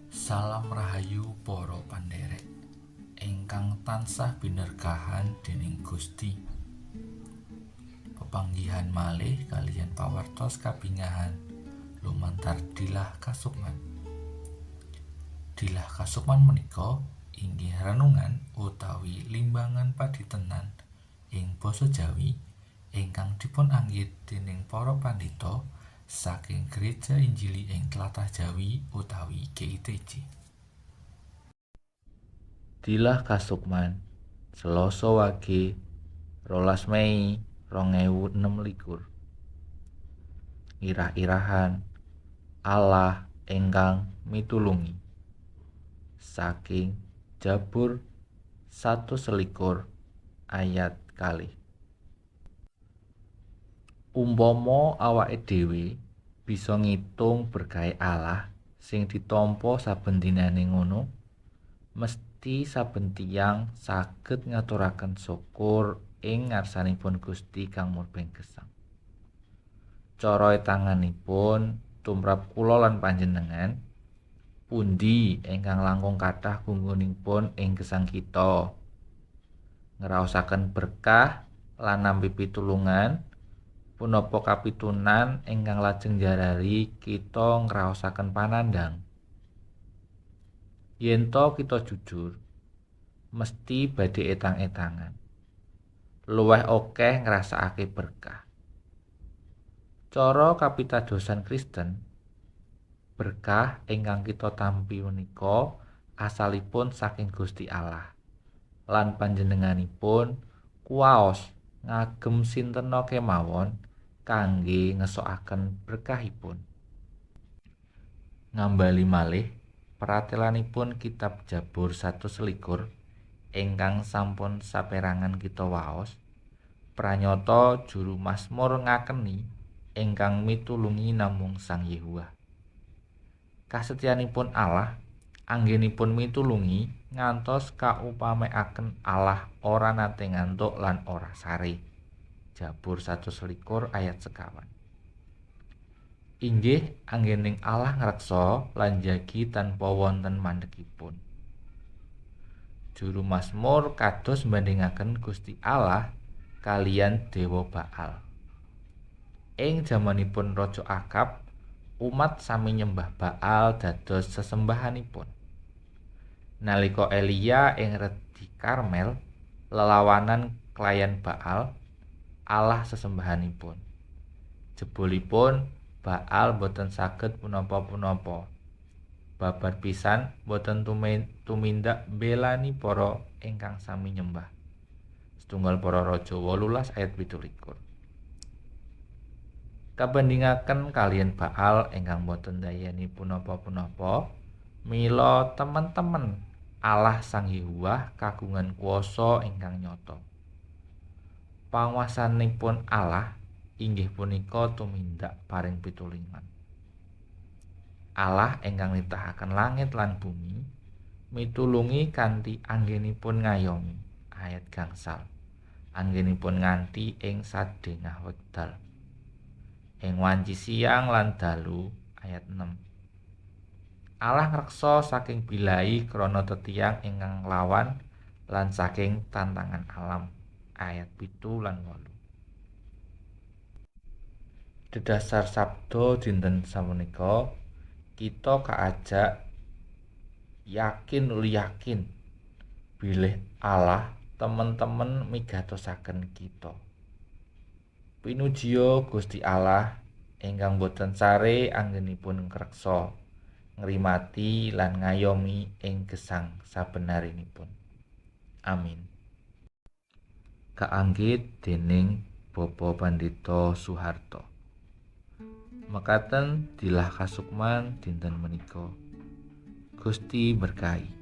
Salam rahayu para pandherek ingkang tansah binerkahan dening Gusti. Pepanggihan malih kaliyan pawartos kabingahan lumantar Dilah Kasukman. Dilah Kasukman menika inggih renungan utawi limbangan padintenan ing basa Jawi ingkang dipun anggit dening para pandhita saking Gereja Injili ing Tlatah Jawi utawi GITJ. Dilah Kasukman, Selasa Wage, 12 Mei 2026. Irah-irahan Allah ingkang mitulungi. Saking Jabur 121 ayat 2. Umpama awake dhewe bisa ngitung berkahe Allah sing ditampa saben dinane ngono, mesti saben tiyang saged ngaturaken syukur ing ngarsanipun Gusti kang murbeng gesang. Cara tanganipun tumrap kula lan panjenengan, pundi ingkang langkung kathah gunggunipun ing gesang kita? Ngraosaken berkah lan nampi pitulungan, punapa kapitunan ingkang lajeng njalari kita ngraosaken panandhang? Yen to kita jujur, mesti badhe etang-etangan. Luwih akeh ngrasakake berkah. Cara kapitadosan Kristen, berkah ingkang kita tampi menika asalipun saking Gusti Allah. Lan panjenenganipun kuwaos ngagem sintena kemawon kangge ngesokaken berkahipun. Ngambali malih pratelanipun kitab Jabur 121 ingkang sampun saperangan kita waos, pranyata juru mazmur ngakeni ingkang mitulungi namung Sang Yehuwa. Kasetyanipun Allah anggenipun mitulungi ngantos kaupamekaken Allah ora nate ngantuk lan ora sare. Jabur 121 ayat 5. Inggih anggening Allah ngreksa lan njagi tanpa wonten mandhegipun. Juru mazmur kados mbandhingaken Gusti Allah kaliyan Dewa Baal. Ing jamanipun Raja Akab, umat sami nyembah Baal dados sesembahanipun. Nalika Elia ing redi Karmel lelawanan klayan Baal, Allah sesembahanipun. Jebulipun Baal boten saged punapa-punapa. Babar pisan boten tumindak mbelani para ingkang sami nyembah. Setunggal Para Raja 18 ayat 27. Kabandhingaken kaliyan Baal ingkang boten ndayani punapa-punapa, mila temen-temen Allah Sang Yehuwa kagungan kuasa ingkang nyata. Panguwasanipun Allah inggih punika tumindak paring pitulungan. Allah ingkang nitahaken langit lan bumi mitulungi kanthi anggenipun ngayomi ayat 5. Anggenipun nganti ing sadhengah wekdal. Ing wanci siang lan dalu ayat 6. Allah ngreksa saking bilai krana tetiyang ingkang nglawan lan saking tantangan alam ayat 7 lan 8. Dedasar sabda dinten sapunika, kita kaajak yakin uli yakin bilih Allah temen-temen migatosaken kita. Pinujiya Gusti Allah ingkang boten sare anggenipun ngreksa, ngrimati lan ngayomi ing gesang sabenarinipun. Amin. Kaanggit dening Bapak Pandhita Soeharto. Mekaten Dilah Kasukman dinten menika. Gusti berkahi.